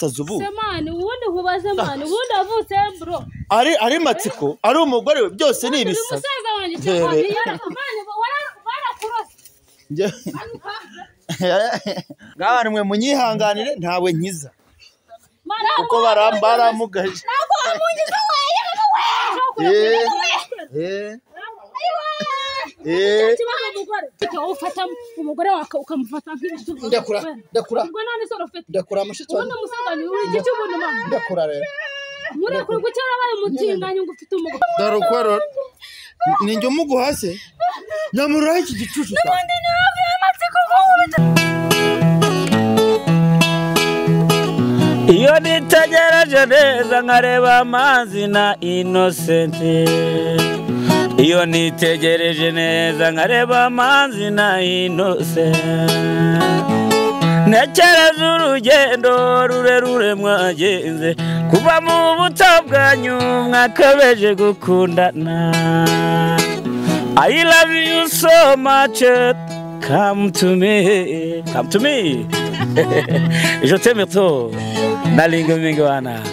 abasazi ubu. Semani ubundi nkubaze mani ubundi avutse bro. Ari matsiko, ari umugore we byose ni ibisazi. Umusaza wanjye cyangwa mani barakurose. Ngabantu mwe munyihanganire ntawe nkiza. Kuko baramugaje. Ntabwo wamungiza we. Ufata umugore wawe ukamufata nk'ibisubizo. Ndakura, ndakura. Ubwo none soro ufite. Ndakura mushitsi wanjye. Ubundi musaza ni uri igice ubuntu mama. Ndakura rero. Murekure kuki warabaye umutinganyi ngo ufite umugore. Dore uko ninjye umuguhase. Nyamuraho iki gicucu. N'ubundi ni hafi y'amatsiko nk'ubita. Iyo nitegereje neza nkareba amazi na Innocent. Iyo nitegereje neza nkareba amazi na Innocent. Ntekereza urugendo rurerure mwagenze kuva mu buto bwanyu mwakabeje gukundana. I love you so much, come to me, come to me. Je t'aime trop, nalinga mingwana.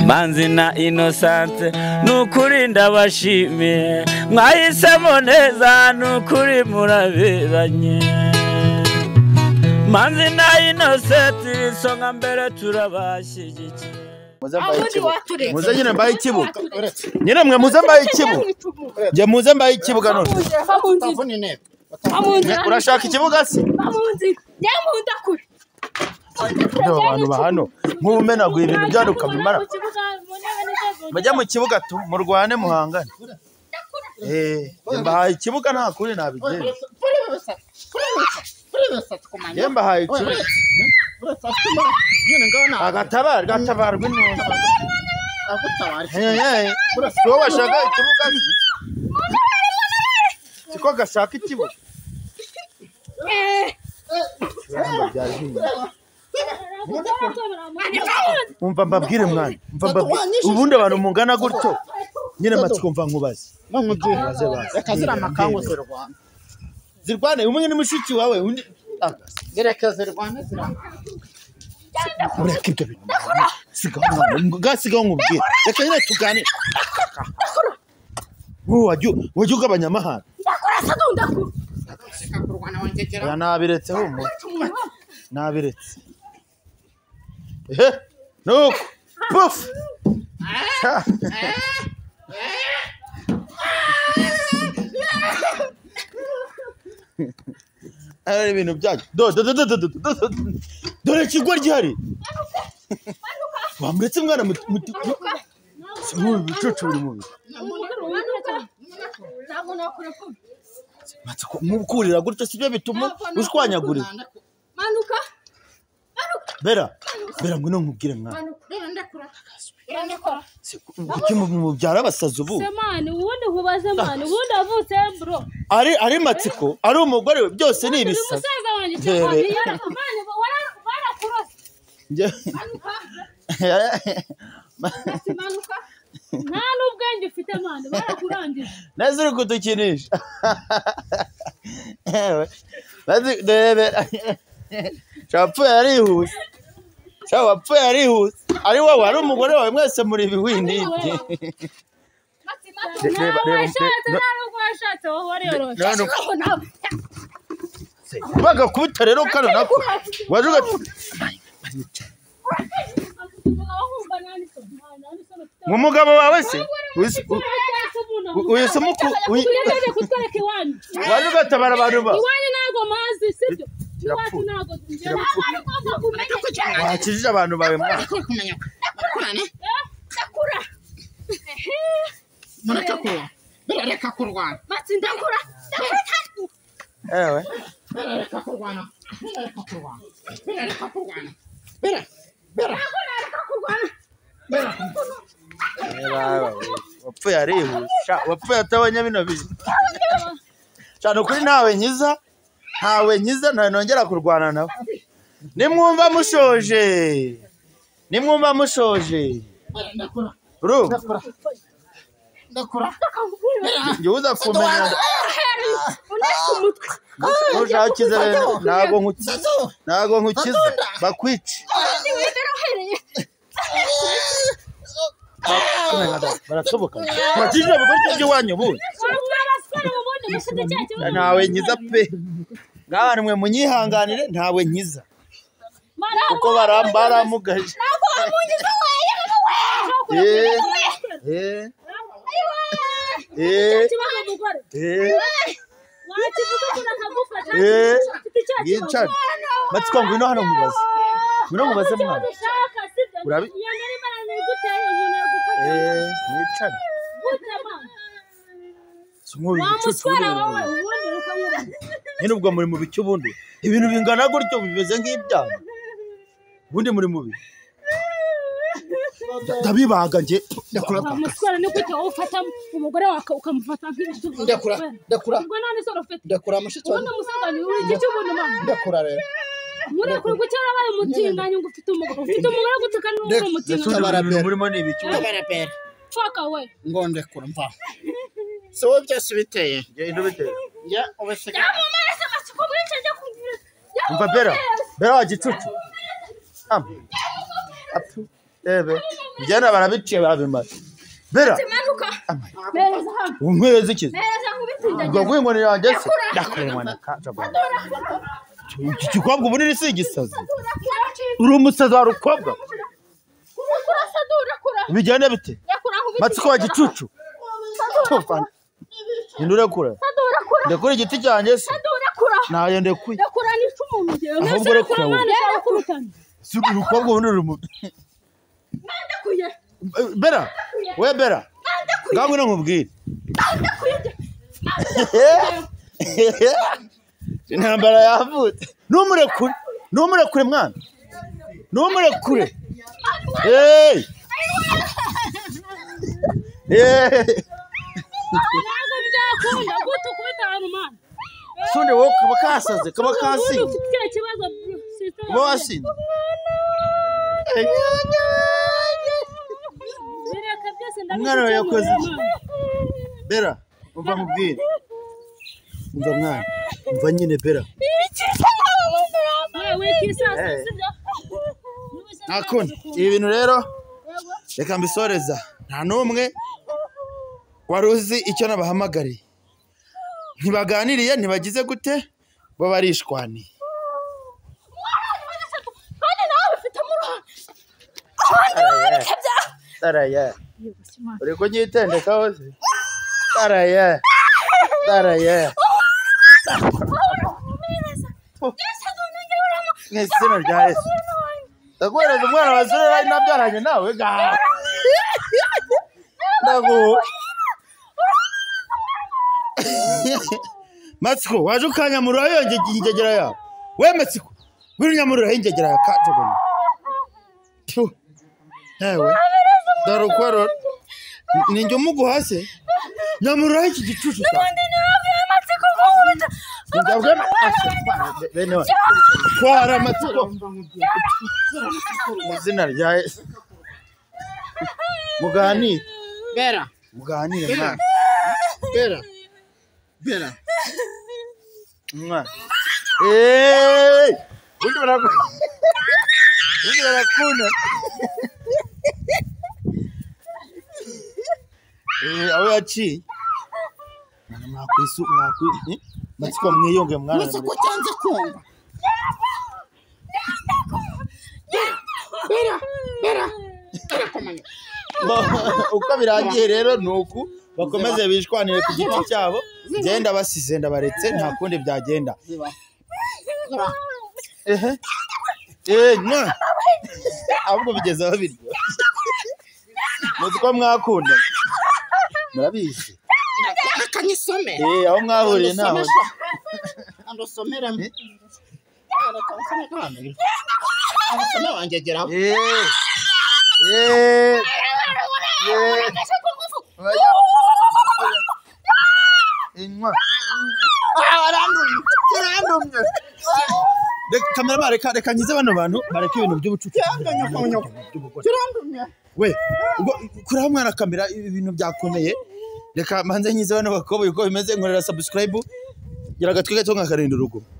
Manzi na Innocent nukuri ndabashimiye mwahisemo neza nukuri muraberanye. Manzi na Innocent isonga mbere turabashyigikiye. Muze nyine mbaye ikibuga. Nyine mwe muze mbaye ikibuga. Njye muze mbaye ikibuga none. Urashaka ikibuga se? Abantu ba hano nk'ubumenaguye ibintu byanyu ukabimara. Mujya mu kibuga tu murwane muhangane. Mbahaye ikibuga nta kuri nabigenza. Mbahaye ikibuga. Agatabara gatabarwa intumwa. Wowe washaka ikibuga siko gashaka ikibuga. Umva mbabwire mwana, umva mbabwire ubundi abantu mungana gutyo nyine matsiko mva nkubaze. Reka zira amakango zirwana. Zirwane umwe ni mushiki wawe undi reka zirwane zirwana. Ureka ibyo bintu. Sigaho nkubwire. Reka nyine tuganire. Wowe wajya ugabanya amahane. Ndakura. Oya nabiretse humura. Nabiretse. Nuko puf. Ari ibintu byanyu. Do do do do do do. Dore ikigwa gihari. Wamuretse mwana muti. Ibicucu biri mu biri. Matsiko mukurira gutyo sibyo bituma ushwanyagurira. Manuka. Bera, bera ngwino nkubwire mwana. Kuki mubyara abasazi ubu? Semani ubundi nkubaze mani ubundi avutse bro. Ari matsiko, ari umugore we byose ni ibisazi. Umusaza wanjye cyangwa mani barakurose. Manuka. Nta n'ubwenge ufite mani barakurangije. Neza uri kudukinisha. Ewe. Bazi debe. Wapfuye arihuse. Wapfuye arihuse. Ari wowe ari umugore wawe mwese muri ibiwindi. Bagakubita rero kano nako. Waje umugabo wawe se uyise waje ugatabara abantu ba iwanyu ntago mazi sibyo. Wakijije abantu bawe mwana. Ewe. Wapfuye arihuse. Wapfuye atabonye bino bintu. Cyane kuri ntawe nkiza. Ntawe nkiza ntawe nongera kurwana nawe. Nimwumva mushoje. Nimwumva mushoje. Ru. Ndakura. Njye uza kumenya. Ntushakize rero ntago nkukiza. Ntago nkukiza. Bakwice. Barasoboka. Bakije bigoryi by'iwanyu bundi. Ntawe nkiza pe. Ngabantu mwe munyihanganire ntawe nkiza. Kuko baramugaje. Ntabwo wamungiza we. Yicara. Matsiko ngwino hano nkubaze. Ngwino nkubaze mwana. Urabi? Yicara. Nyine ubwo muri mu biki ubundi? Ibintu bingana gutyo bimeze nk'ibyaha. Ubundi muri mubi. Ndabibaga nge ndakura. Umuswara ni gute wowe ufata umugore wawe ukamufata nk'ibitugu? Ndakura, ndakura. Ubwo none soro ufite. Ndakura mushiki wanjye. Ubundi umusaza ni uri igice ubundi mama. Ndakura rero. Murekure kuki warabaye umutinganyi ngo ufite umugore. Ufite umugore gute kandi uri umutinganyi? Murimo ni ibiki? Tabarapera. Fuck away. Ngo ndekura mva. So wowe byose biteye. Nge ndo biteye. Njya ubasiga. Yamumara amatsiko mwica njya kumvira. Umva Bera. Bera wa gicucu. Am. Apfu. Ebe. Njyana barabiciye barabimara. Bera. Manuka. Mereza hano. Umpereza iki? Mereza nkubitsinda. Ubwo gw'inkoni yanjye se. Ndakure mwana kaja. Iki gikobwa ubunini si igisazi. Uri umusazi wa rukobwa. Bigende bite? Matsiko wa gicucu. Tofana. Ndurekura. Ndekura igiti cyanjye se. Nayo ndekuye. Ndekura nica umuntu ngewe. Ahubwo rekura wowe. Si urukobwa ubundi uri mu. Ndekuye. Bera. We Bera. Ngaho ngwino nkubwire. Intambara yavutse. Numurekure. Numurekure mwana. Numurekure. Hey! Hey! Ntabwo byakunda gute ukubita ahantu mwana. Sunde wowe kaba kasaze, kaba kasinze. Ufite ikibazo sister. Uba wasinze. Umwana wawe yakoze iki? Bera, umva nkubwire. Umva mwana, umva nyine Bera. Ntakundi. Ibi bintu rero reka mbisoreza. Nta n'umwe wari uzi icyo nabahamagariye. Ntibaganiriye, ntibagize gute, bo barishwaniye. Taraya. Uri kunyitendekaho se? Taraya. Taraya. Mu izina rya Yesu. Ndaguhereza umwana wa Sirera nabyaranye nawe ga. Ndagu. Matsiko waje ukanyamurura iyo ingegera yawe. We Matsiko, ngwino unyamurura ingegera yawe kajugunya. Ewe. Dore uko ninjye umuguha se? Nyamurura iki gicucu cyawe. Bene twara amatsiko mu izina rya Yesu. Muganire. Bera. Muganire mwana. Bera. Bera. Mwana. Eh! Undi barakunda. Aho yaciye. Mwakwisu mwakwi. Matsiko mwiyonge mwana. Matsiko cyanze kumva. Bera, bera. Bera. Uko birangiye rero nuku bakomeze bishwanire ku giti cyabo. Genda basize ndabaretse nta kundi byagenda. Ehe. Mwa. Ahubwo bigeze aho biryo. Muzi ko mwakunda. Murabizi. Akanyisome. Aho mwahuriye naho. Andosomera. Abasome wangegeraho. Inywa. Arandumye. Kamera reka nkize bano bantu bareke ibintu by'ubucucu. We, ubwo kuraho mwana kamera ibintu byakomeye. Reka manze nkize bano bakobwa uko bimeze, nkorera subscribe. Gira agatwi gato nkakarinda urugo.